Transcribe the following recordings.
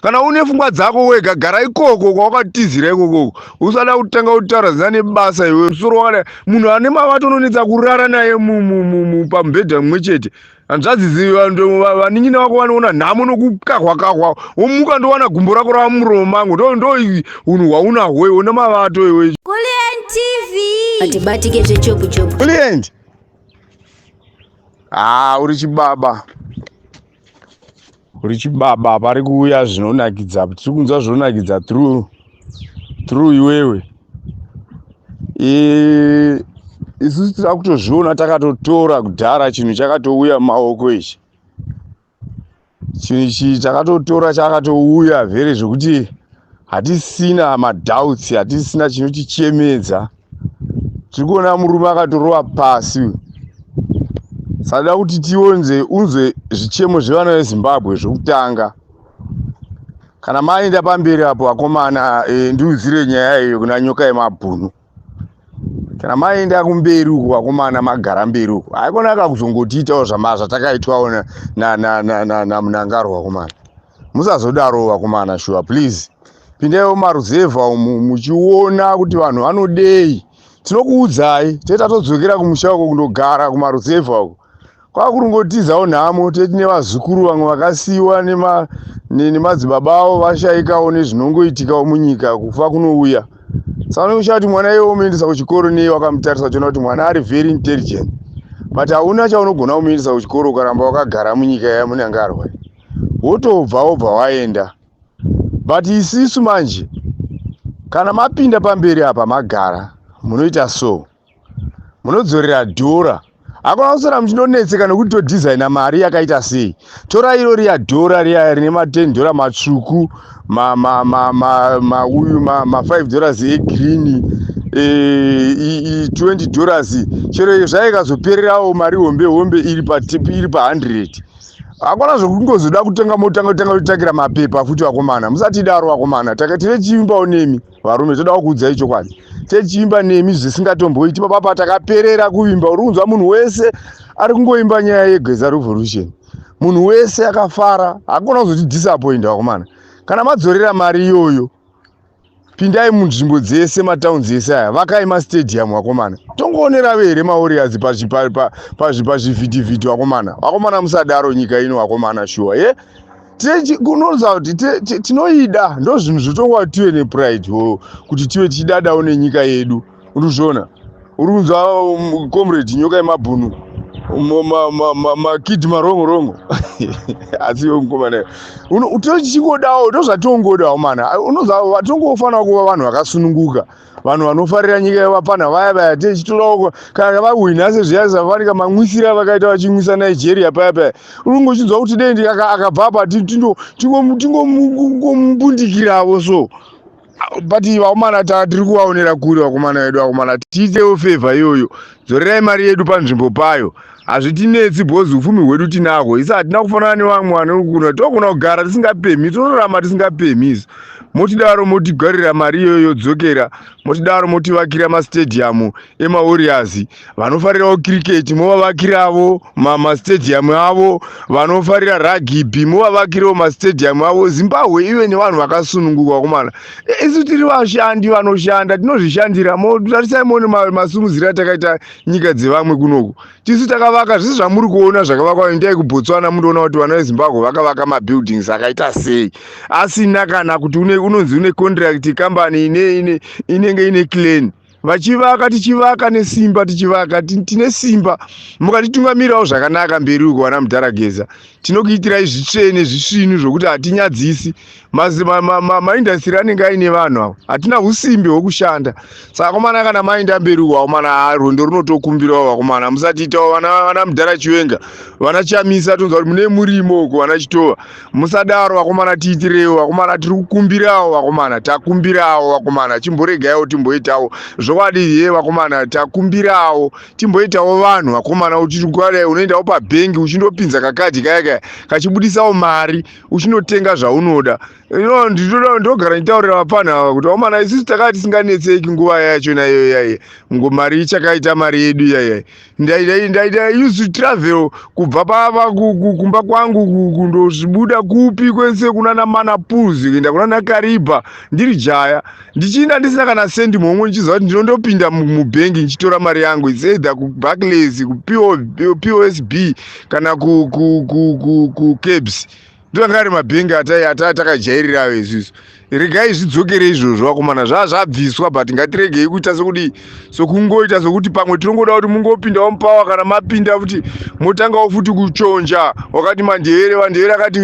Kana une pfungwa dzako wega, gara ikoko kwawakatizira ikokoko. Usada kutanga kutaura zina nebasa iwe. Musoro wakadai, munhu ane mavato unonetsa kurara naye pamubhedha mumwe chete. Hanzvadzi, vanin'ina vako vanoona nhamo nokukahwa kahwa, womuka ndowana gumbo rako rava muromo mangu. Ndo unhu hwaunahwo iwe, une mavato iwe. Kulliant TV. Atibatike zvechopu chopu. Kulliant. Ah, uri chibaba. Uri chibaba, pari kuuya zvinonakidza. Tiri kunzwa zvinonakidza through iwewe. Isusu tiri kutozviona, takatotora kudhara chinhu chakatouya mumaoko ichi. Chinhu ichi takatotora, chakatouya vhere zvekuti hatisina madoubts, hatisina chinotichemedza. Tiri kuona murume akatorova pasi. Sada kuti tionze unzwe zvichemo zvevana veZimbabwe zvokutanga. Kana maenda pamberi apo, vakomana, ndiudzire nyaya iyo kuna Nyoka Yemabhunu. Kana maenda kumberi uku, vakomana, magara mberi uku, haikonaka kuzongotiitawo zvatakaitwawo naMunangarwa. Vakomana, musazodaro vakomana, sure, please. Pindaiwo maruzevha umu muchiona kuti vanhu vanodei. Tinokuudzai, tete tatodzokera kumusha uko kundogara kumaruzevha uko, kwakuringotizawo nhamo. Teti nevazukuru vamwe vakasiyiwa nemadzibaba avo vashaikawo nezvinongoitikawo munyika, kufa kunouya. Saka unoshaya kuti mwana iwe umuendesa kuchikoro nei, wakamutarisa uchiona kuti mwana ari very intelligent, but hauna chaunogona kumuendesa kuchikoro ukaramba wakagara munyika yaMunangarwa. Wotobva wobva waenda. But isisu manje, kana mapinda pamberi apa, magara, munoita so, munodzorera dhora. Hakuna kusara muchindonetseka nekuti todhizaina mari yakaita sei. Tora iro riya dhora riya rine ma10 dhora matsvuku, mauyu ma5 dollars egreen, $20, chero zvaikazopererawo mari hombe hombe iri pa100. Hakuna zvokungozoda kutenga, motanga kutanga kutsvakira mapepa futi. Vakomana, musatidaro vakomana. Tine chiimbawo nemi varume, toda kukuudzai chokwadi, techiimba nemi zvisingatomboiti. Papapa takaperera kuimba. Uri kunzwa munhu wese ari kungoimba nyaya yeGeza Revolution, munhu wese akafara. Hakuna kuzotidisappointa vakomana. Kana madzorera mari iyoyo, pindai munzvimbo dzese, matowns ese aya, vakai mastadium vakomana. Tongoonerawo here maWarriors pazvivhitivhiti vakomana? Vakomana, musadaro nyika ino vakomana, shuwa ye kunoza kuti tinoida. Ndo zvinhu zvotongwa tive nepride kuti tive tichidadawo nenyika yedu. Urikuzviona, uri kunzwa comrade Nyoka Yemabhunu, makidhi marongo rongo, asi iwe mukomana tichingodawo, ndozvatongodawo mana. Unoza vatongofanira kuva vanhu vakasununguka, vanhu vanofarira nyika yevapana vaya vaya. Tichitodawo kana vahwina sezviya zvafanika mamwisira vakaita vachimwisa Nigeria paya paya. Uri uchinzwa kuti dei akabva apa tingomumbundikiravo. So but vakomana, tiri kuvaonera kure vakomana vedu. Vakomana, tiitewo favour iyoyo, dzorerai mari yedu panzvimbo payo. Hazvitinetsi because upfumi hwedu tinahwo. Isi hatina kufanana nevamwe vanokuna, togona kugara tisingapemhi, tinorarama tisingapemhi. Isu motidaro, motigarira mari iyoyo yodzokera, motidaro, motivakira mastadium emaWarriors. Vanofarirawo cricket, movavakiravo mastadium avo. Vanofarira rugby, movavakirawo mastadium avo. Zimbabwe ive nevanhu vakasununguka vakomana. Isu tiri vashandi vanoshanda, tinozvishandira. Tarisai muone masumudziro atakaita nyika dzevamwe kunoku. Tisu takavaka zvisi zvamuri kuona zvakavakwa. Endai kuBotswana mundoona kuti vana veZimbabwe vakavaka mabuildings akaita sei, asina kana kuti unonzi une contract company inenge ine clan vachivaka. Tichivaka nesimba, tichivaka tine simba. Mukatitungamirirawo zvakanaka mberi uko, vana Mudharageza, tinokuitirai zvitsvene zvisvinu zvokuti hatinyadzisi. Maindastry anenge aine vanhu avo, hatina usimbe hwekushanda. Saka komana, kana maenda mberi uko vakomana, rwendo runotokumbirawo vakomana. Musatiitawo vana Mudhara Chiwenga, vana Chamisa, tonzwa kuti mune murimo uko, vana Chitova, musadaro vakomana. Tiitirewo vakomana, tiri kukumbirawo vakomana, takumbirawo vakomana, chimboregaiwo timboitawo zvokwadi ye vakomana, takumbirawo timboitawo vanhu vakomana. Uchikwadai unoendawo pabhengi, uchindopinza kakadhi kaya kaya, kachibudisawo mari, uchinotenga zvaunoda. No, ndinoda ndogara nditaurira vapfana ava kuti vakomana, isusu takanga tisinganetseki nguva yachona iyoyo yaiya ngo mari ichakaita mari yedu iyaiya. Ndaita used to travel kubva pava kumba kwangu kundozvibuda kupi kwese kunana Mana Pools, kuenda kunana Kariba, ndiri jaya, ndichiinda ndisina kana sendi muhomwe, ndichiziva kuti ndinondopinda mubhengi ndichitora mari yangu. It's either kuBarclays, kuPOSB kana kuCABS. Ndovanga ari mabhengi atakajairirayo isusu. Regai zvidzokere izvozvo, vakomana. Zvaa zvabviswa, but ngatiregei kuita sokudii, sokungoita sokuti pamwe tinongoda kuti mungopindawo mupower. Kana mapinda futi, motangawo futi kuchonja. Wakati Mandevere, Vandevere akati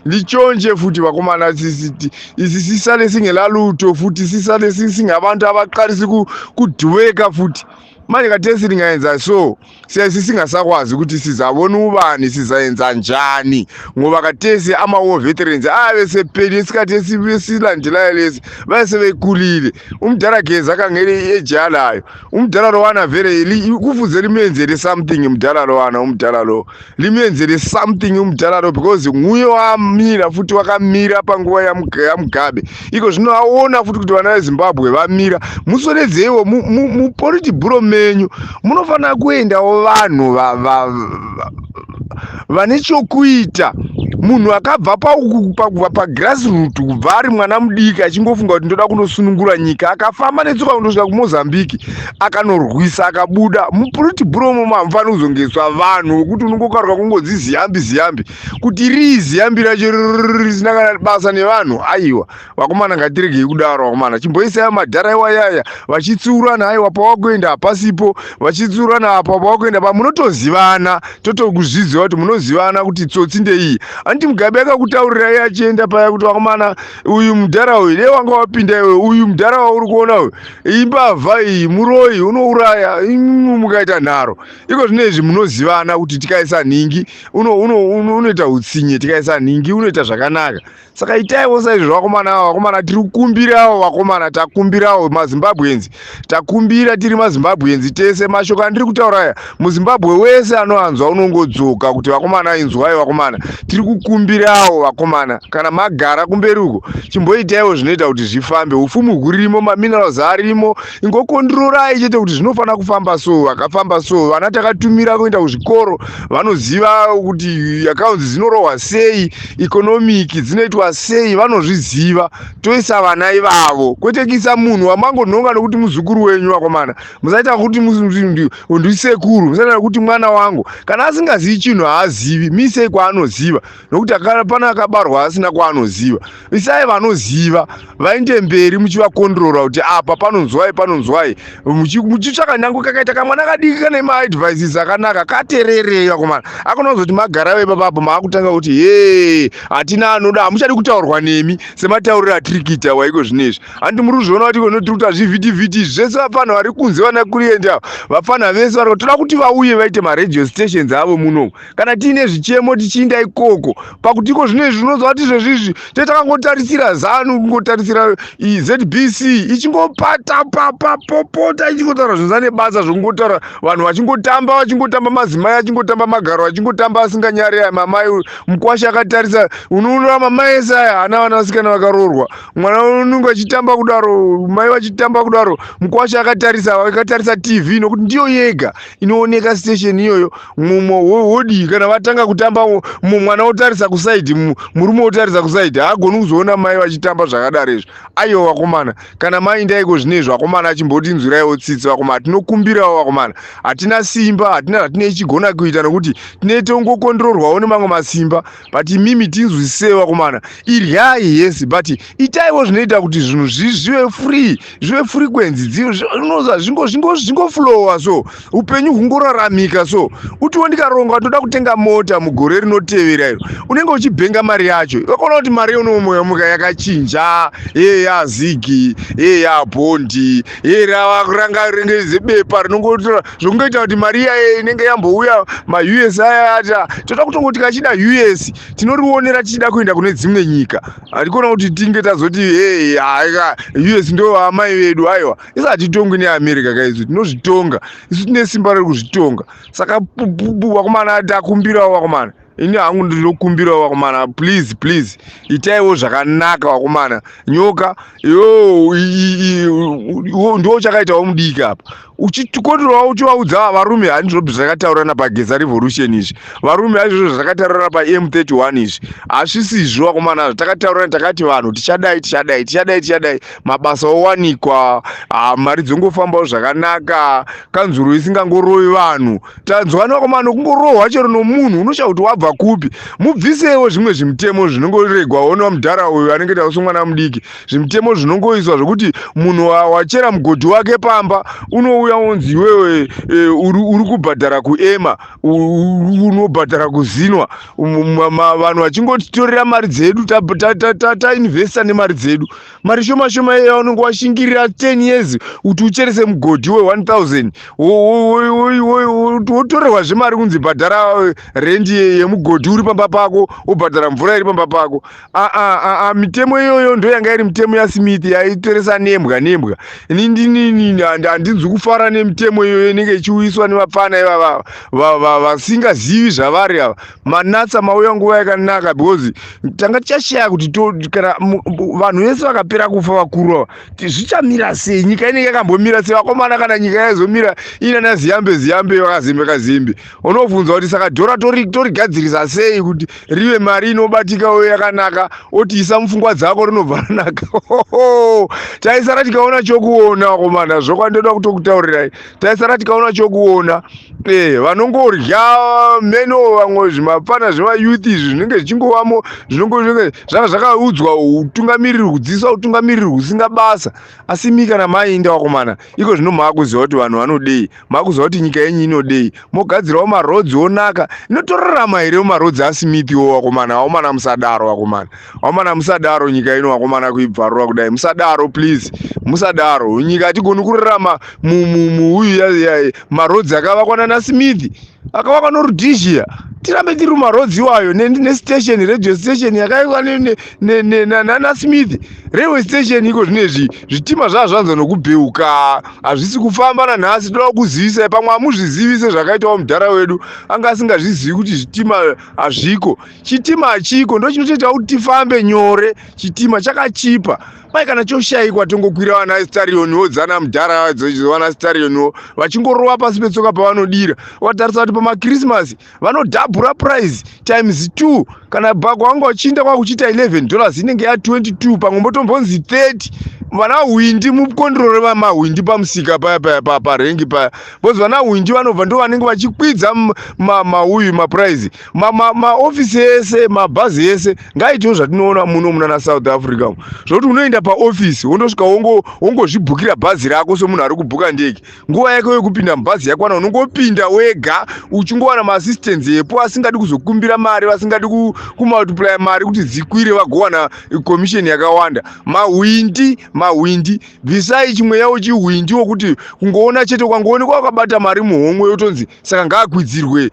lichonje futi, vakomana. Isi sisale singelalutho futi, sisale singabantu abaqalisa kudubeka futi. Manje kathesi lingayenza so, siyaye singasakwazi ukuthi sizabona ubani, sizayenza njani, ngoba kathesi ama-war veterans ayabe sephelile. Isikhathi esilandelayo lesi baye sebekhulile. Umdala Geza akangele i-age yalayo umdala lowana vele kufuze limenzele something umdala lowana. Umdala lo limenzele something umdala lo, because nguye wamira futi, wakamira panguva yaMugabe. Iko zvino aona futi kuti vana veZimbabwe vamira. Muswededzeiwo mupolitburo menyu, munofanira kuendawo vanhu vane chokuita. Munhu akabva kubva pagrassroot, kubva ari mwana mudiki achingofunga kuti ndoda kunosunungura nyika, akafamba netsoka kundosvika kuMozambique, akanorwisa, akabuda. Mupolitburo momo hamufaniri kuzongeswa vanhu vokuti unongokaruka kungodzi ziyambi ziyambi, kuti rii ziyambi racho risina kana basa nevanhu. Aiwa vakomana, ngatiregei kudaro vakomana. Chimboisai madhara iwayaya vachitsiurana. Aiwa, pawakuenda hapasipo, vachitsiurana apa, pawakuenda pa munotozivana, totokuzviziva kuti munozivana kuti tsotsi ndeiyi. Handiti Mugabe akakutaurirai achienda paya kuti vakomana, uyu mudhara uyu dei wanga wapinda iwe, uyu mudhara wauri kuona uyu imbavha iyi, muroyi, unouraya, mukaita nharo. Iko zvino izvi munozivana kuti tikaisa nhingi unoita utsinye, tikaisa nhingi unoita zvakanaka. Saka itaiwo saizvo vakomana ava. Vakomana, tiri kukumbirawo, vakomana, takumbirawo maZimbabweans, takumbira tiri maZimbabweans tese. Mashoko andiri kutaura aya, muZimbabwe wese anoanzwa unongodzoka kuti vakomana, inzwai vakomana, tiri kukumbirawo vakomana, kana magara kumberi uko, chimboitaiwo zvinoita kuti zvifambe. Upfumi hurimo, maminerals arimo, ingokondirorai chete kuti zvinofanira kufamba so. Vakafamba so, vana takatumira kuenda kuzvikoro vanoziva kuti accounts dzinorohwa sei, economic dzinoitwa sei, vanozviziva. Toisa vana ivavo, kwete kuisa munhu wamangonhonga nokuti muzukuru wenyu. Vakomana, musaita kuti ndisekuru, musaita kuti mwana wangu. Kana asingazivi chinhu, haazivi, misei kwaanoziva, nokuti pana akabarwa asina kwaanoziva. Isai vanoziva vaende mberi, muchivakondrora kuti apa panonzwai, panonzwai, muchitsvaka. Nyange kakaita kamwana kadiki kane maadvices akanaka, katererei vakomana. Akona kuzoti magara vepapapo maakutanga kuti he, hatina anoda, hamuchadi kutaurwa nemi sematauriro atiri kuita waiko zvinezvi. Handi muri kuzviona kuti kono tiri kuita zvivhitivhiti zvese? Vafana vari kunze, vana kuriende ava, vafana vese vari toda kuti vauye vaite maradio stations avo munomu. Kana tiine zvichemo, tichiinda ikoko. Pakuti iko zvinezvi unonzwa kuti zvezvizvi tetakangotarisira ZANU, kungotarisira ZBC ichingopata papapopota, ichingotaura zvinhu nebasa zvokungotaura, vanhu vachingotamba, vachingotamba, madzimai achingotamba magaro, achingotamba asinganyari. Aya mamai mukwasha akatarisa, unoona mamai ese aya haana vana vasikana vakaroorwa. Mwana unenge achitamba kudaro, mai vachitamba kudaro, mukwasha akatarisa, akatarisa TV nokuti ndiyo yega inooneka station iyoyo. Wodii kana vatanga kutamba, mwana otarisa kuside, murume otarisa kuside, haagoni kuzoona mai vachitamba zvakadaro izvi. Aiwa vakomana, kana maindaiko zvinezvi vakomana, achimbotinzwiraiwo tsitsi vakomana. Tinokumbirawo vakomana, hatina simba, hatina zvatinei chigona kuita, nokuti tinei tongokondrorwawo nemamwe masimba. But imimi tinzwisisei vakomana, iryai, yes, but itaiwo zvinoita kuti zvinhu zvive free, zvive frequency, unoza zvingoflowa so, upenyu hungoraramika so. Utiwo ndikaronga ndoda kutenga mota mugore rinotevera iro, unenge uchibhenga mari yacho, wakaona kuti mari unomuka yakachinja, ye yazigi, ye yabhondi, ye ranga renge bepa rinongotora zvokungoita kuti mari iyaye inenge yambouya maUS aya ata toda kutongoti kachida US tinorionera tichida kuenda kune dzimwe nyika. Hatikona kuti tinge tazoti hey, US ndo amai vedu. Aiwa, isi hatitongwi neAmerica kaisu, tinozvitonga isu, tine simba rekuzvitonga. Saka vakomana, takumbirawo vakomana. Ini hangu ndinokumbira vakomana, please, please, itaiwo zvakanaka vakomana. Nyoka yo ndo chakaitawo mudiki apa, uchikontrola, uchivaudza varume, handizvo zvakataurana paGeza Revolution izvi varume, handizvo zvakataurana paM31 izvi, hazvisizvo vakomana. Takataurana takati vanhu tichadai, tichadai, tichadai, tichadai, mabasa owanikwa, mari dzongofambawo zvakanaka, kanzuro isingangorovi vanhu. Tanzwani vakomana, kungorohwa chero nomunhu unoshaa kuti wabva kupi. Mubvisewo zvimwe zvimutemo zvinongoregwa. Ona mudhara uyu anenge tausi mwana mudiki, zvimutemo zvinongoiswa zvokuti munhu wachera mugodhi wake pamba unouya onzi iwewe uri kubhadhara kuema, unobhadhara kuzinwa. Vanhu vachingotitorera mari dzedu, tainvesta nemari dzedu, mari shoma shoma iya unenge washingirira 10 years kuti ucherese mugodhi we1000, wotorerwazve mari kunzi bhadhara rendi yemugodhi uri pamba pako, wobhadhara mvura iri pamba pako. Mitemo iyoyo ndo yanga iri mitemo yaSmith yaitoresa nembwa nembwa. Inini handinzwi kufara nemitemo iyoyo inenge ichiuyiswa nevapfana ivava vasingazivi zvavari ava. Manatsa mauya nguva yakanaka, because tanga tichashaya kuti kana vanhu vese vakapera kufa vakuru ava, zvichamira sei? Nyika inenge yakambomira sei vakomana? Kana nyika yaizomira inana Ziyambe Ziyambe, vakazembe kazembe, unobvunza kuti saka dhora torigadzirisa sei kuti rive mari inobatikawo yakanaka? Otiisa mupfungwa dzako rinobva ranaka. Taisara tikaona chokuona vakomana, zvokwandoda kutokutaurirai, taisara tikaona chokuona. Vanongorya meno vamwe zvimapfana zvemayouth izvi zvinenge zvichingovamo, zvinongo zvanga zvakaudzwa utungamiriri, kudzidziswa utungamiriri husinga basa. Asi mi kana mainda vakomana, iko zvino maakuziva kuti vanhu vanodei, maakuziva kuti nyika yenyu inodei, mogadzirawo maroads onaka. Inotorarama here mumaroads aSmithiwo vakomana? Vakomana, musadaro vakomana, vakomana, musadaro. Nyika ino vakomana, kuibvarura kudai, musadaro, please, musadaro. Nyika hatigoni kurarama muuyu maroads akavakwa nanaSmith, akavakwa noRhodesia, tirambe tiri mumaroads iwayo, nestation, radio station yakaikwa naSmith, railway station. Iko zvinezvi zvitima zvaa zvanza nokubheuka, hazvisi kufamba nanhasi. Toda kuzivisai, pamwe hamuzvizivise zvakaitawo mudhara wedu, anga asingazvizivi kuti zvitima hazviko. Chitima hachiko, ndo chinotoita kuti tifambe nyore. Chitima chakachipa mai, kana choshayikwa tongokwira vana starioniwo dzana mudhara, vana starioniwo vachingorova pasi petsoka pavanodira. Watarisa kuti pamakrisimasi vanodhabhura price times 2. Kana bhako wanga uchiinda kwakuchiita $11, inenge ya22, pamwe motombonzi 30. Vana hwindi mukondrore vamahwindi pamusika paya paya parengi paya, because vana hwindi vanobva ndo vanenge vachikwidza mauyu maprice. Maofisi ese, mabhazi ese ngaitewo zvatinoona muno munana South Africa, zvokuti unoenda paofisi wondosvika wongozvibhukira bhazi rako semunhu ari kubhuka ndege. Nguva yako yekupinda mubhazi yakwana, unongopinda wega, uchingowana maassistance epo asingadi kuzokumbira mari, vasingadi kumultiplya mari kuti dzikwire vagowana commission yakawanda. Mahwindi, mahwindi, bvisai chimweyawo chihwindi wokuti kungoona chete, ukangoonekwa wakabata mari muhomwe yotonzi saka ngaakwidzirwe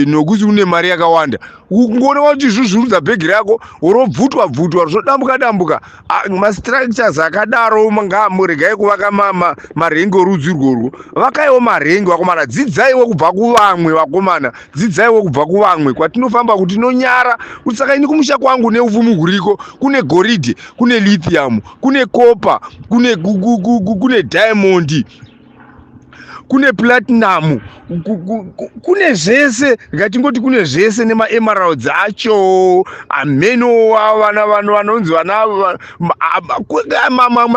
nokuti une mari yakawanda. Kungoonekwa kuti zvuzvurudza bhegi rako, worobvutwa bvutwa, zvodambuka dambuka. Mastructures akadaro ngamuregai kuvaka marengi orudzi urworwo. Vakaiwo marengi vakomana, dzidzaiwo kubva kuvamwe vakomana, dzidzaiwo kubva kuvamwe kwatinofamba kuti tinonyara kuti saka ini kumusha kwangu neupfumi huriko, kune goridhe, kune lithium, kune copper, kune diamond, kune platinum, kune zvese, ngatingoti kune zvese nemaemeralds acho, ameno vana vanhu vanonzi vana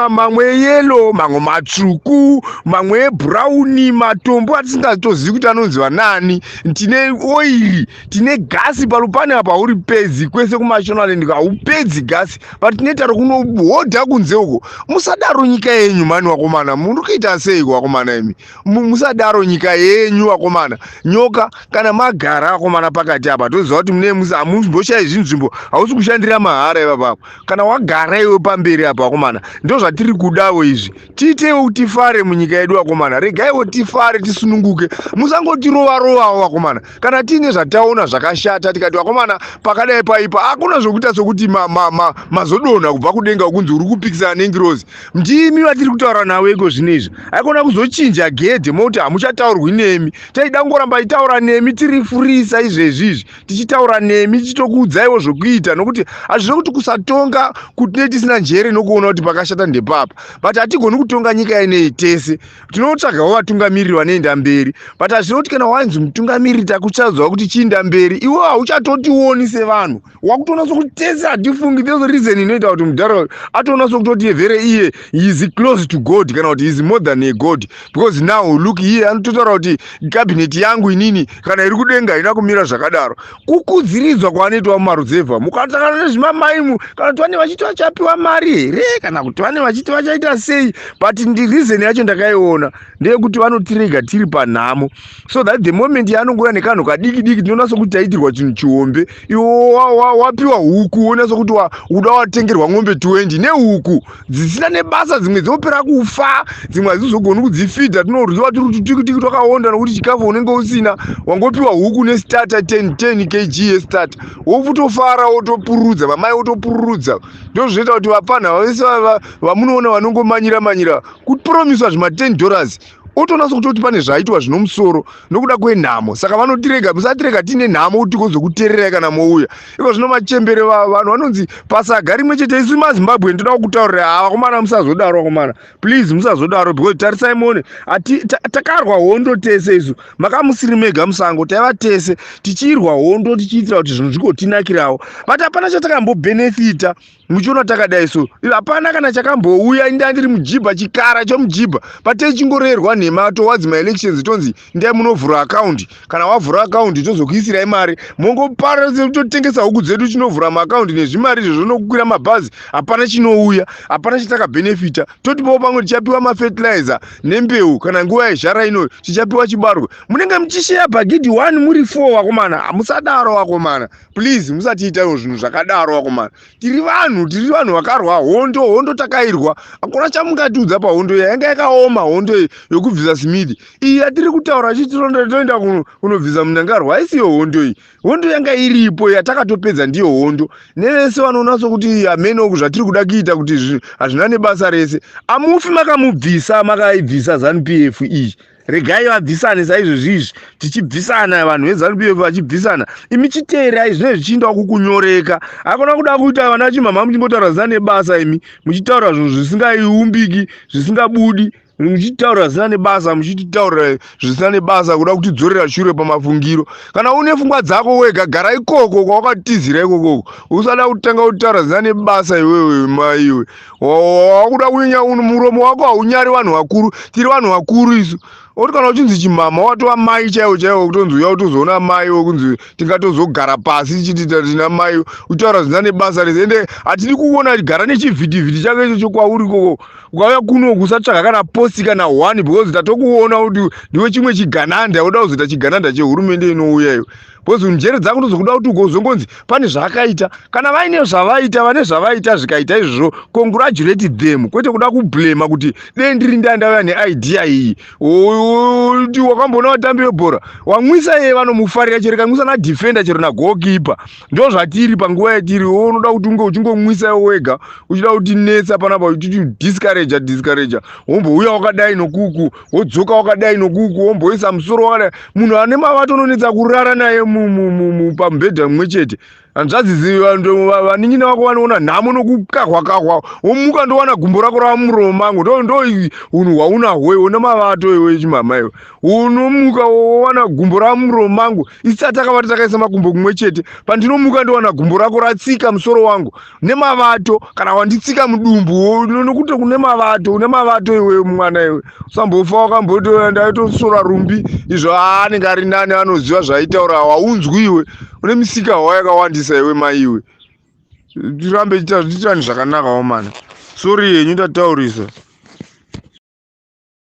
mamwe eyellow, mamwe matsvuku, mamwe ebrown, matombo atisingatozivi kuti anonzi vanani. Tine oil, tine gasi paLupane apa, hauripedzi kwese kuMashonaland, haupedzi gasi, but tinoita rokunohodha kunze uko. Musadaro nyika yenyu mani vakomana, muri kuita seiko vakomana imi? Musadaro nyika yenyu vakomana. Nyoka, kana magara vakomana pakati apa, toziva kuti mune hamumboshayi zvinzvimbo, hausi kushandira mahara ipapapo. Kana wagara iwe pamberi apa vakomana, ndo zvatiri kudawo izvi. Tiitewo kuti tifare munyika yedu vakomana, regaiwo tifare, tisununguke, musangotirova rovawo vakomana. Kana tiine zvataona zvakashata, tikati vakomana pakadai paipa, hakuna zvokuita sokuti mazodonha kubva kudenga kunzi uri kupikisana nengirozi. Ndimi vatiri kutaura navo iko zvino izvi, haikona kuzochinja gedhi. Moment moti hamuchataurwi nemi, taida kungoramba itaura nemi tiri furisa izvezvi izvi, tichitaura nemi, tichitokuudzaiwo zvokuita, nokuti hazvino kuti kusatonga kutine tisina njere nokuona kuti pakashata ndepapa. But hatigoni kutonga nyika ineyi tese, tinotsvagawo vatungamiriri vanoenda mberi. But hazvino kuti kana wanzi mutungamiriri, takuchadzwa kuti chiinda mberi, iwe hauchatotioni sevanhu, wakutoona sokuti tese hatifungi. There's reason inoita kuti mudhara atoona sokutoti vhere iye is close to God, kana kuti is more than a God, because now look, iye anototaura kuti cabinet yangu inini kana iri kudenga haina kumira zvakadaro. Kukudziridzwa kwaanoitwa mumaruzevha, mukatakana nezvimamaimu, kana kuti vane vachiti vachapiwa mari here, kana kuti vane vachiti vachaita sei. But reason yacho ndakaiona ndeyekuti vanotirega tiri panhamo, so that the moment yaanongouya nekanhu kadiki diki, tinoona sokuti taitirwa chinhu chihombe. Iwo wapiwa huku, woona sokuti uda watengerwa ng'ombe 20 nehuku dzisina nebasa. Dzimwe dzinopera kufa, dzimwe hadzizogoni kudzifidha, tinoryiwa tiri tutiki twakaonda nokuti chikafu unenge usina. Wangopiwa huku nestarter, 10 10 kg yestarter, wofutofara, wotopururudza, vamai wotopururudza. Ndo zvinoita kuti vapfanha vese vamunoona vanongomanyira manyira kupromiswa zvima $10, otoona sokutoti pane zvaitwa zvinomusoro nokuda kwenhamo. Saka vanotirega, musatirega tiine nhamo kuti tigozokuteererai kana mouya. Iko zvino machembere, vanhu vanonzi pasaga rimwe chete. Isu maZimbabwe ndoda kukutaurira, ha, vakomana, musazodaro, vakomana, please, musazodaro, because tarisai muone, takarwa hondo tese isu. Makamusiri mega musango, taiva tese tichirwa hondo, tichiitira kuti zvinhu zvigotinakirawo, but hapana chatakambobhenefita. Muchiona takadai so, hapana kana chakambouya. Inda ndiri mujibha, chikara chomujibha, patechingorerwa nhema towards maelections. Tonzi ndai munovhura akaundi, kana wavhura akaundi tozokuisirai mari, mongopara totengesa huku dzedu, tinovhura maakaundi nezvimari izvozvo nokukwira mabhazi. Hapana chinouya, hapana chatakabhenefita. Totipowo pamwe tichapiwa mafertilizer nembeu kana nguva yezhara ino tichapiwa chibarwe. Munenge muchisheya bhagidhi 1 muri 4. Vakomana, musadaro, vakomana, please, musatiitaiwo zvinhu zvakadaro, vakomana. Tiri vanhu, tiri vanhu vakarwa hondo. Hondo takairwa, hakuna chamungatiudza pahondo iya. Yanga yakaoma hondo iyi yokubvisa Smith. Iyi yatiri kutaura chitoenda kunobvisa Mnangagwa haisiyo hondo iyi. Hondo yanga iripo yatakatopedza ndiyo hondo. Nevese vanoona sokuti hameno zvatiri kuda kuita, kuti hazvina nebasa rese, amufi makamubvisa, makaibvisa ZANU PF iyi. Regai vabvisane saizvozvi izvi, tichibvisana, vanhu veZANU PF vachibvisana, imi chiteerai zvinenge zvichiindawo kukunyoreka. Hakuna kuda kuita vana chimhamha muchimbotaura zina nebasa, imi muchitaura zvinhu zvisingaumbiki, zvisingabudi, muchitaura zvisina nebasa, muchititaurira zvisina nebasa, kuda kutidzorera shure pamafungiro. Kana une pfungwa dzako wega, gara ikoko kwawakatizira ikokoko, usada kutanga kutaura zvisina nebasa. Iwewe maiwe, wakuda kunyanya muromo wako, haunyari vanhu vakuru. Tiri vanhu vakuru isu. Oti kana uchinzi chimama, watova mai chaiwo chaiwo, kutonzi uya utozoona mai wekunzi tingatozogara pasi tichiti tina mai, uchitaura zvisina nebasa rese. Ende hatidi kuona, gara nechivhitivhiti chako ichocho kwauri ikoko. Ukauya kuno kusatsvaga kana post kana one, because tatokuona kuti ndiwe chimwe chigananda, uda kuzoita chigananda chehurumende inouya iwe, because njere dzako ndozokuda kuti ugozongonzi pane zvaakaita. Kana vaine zvavaita, vane zvavaita, zvikaita izvozvo, congratulate them, kwete kuda kublema kuti dei ndiri ndandauya neidea iyi. Kuti wakamboona vatambi vebhora wamwisa iye vanomufarira chero kamwisa nadefender, chero nagoalkeeper. Ndo zvatiri panguva yatiri. Unoda kuti unge uchingomwisa iwe wega, uchida kutinetsa panapa, uchiti discourage, discourage, wombouya wakadai nokuku, wodzoka wakadai nokuku, womboisa musoro wakadai. Munhu ane mavato unonetsa kurara naye pamubhedha mumwe chete. Hanzvadzi, vanin'ina vako vanoona nhamo nokukahwa kahwa, womuka ndowana gumbo rako rava muromo mangu. Ndo unhu hwaunahwo iwe nemavato. Iwe chimama iwe, unomuka wowana gumbo rava muromo mangu. Isi takavata takaisa makumbo kumwe chete, pandinomuka ndowana gumbo rako ratsika musoro wangu nemavato, kana wanditsika mudumbu nokuti kune mavato. Une mavato iwe, mwana iwe, usambofa wakamboto ndaitosora rumbi izvo. Anenge ari nani, anoziva zvaitaura, waunzwi iwe une misika hwa yakawandisa. Iwe mai iwe, tirambe tiitani zvakanaka wamana. Sorry yenyu, ndataurisa.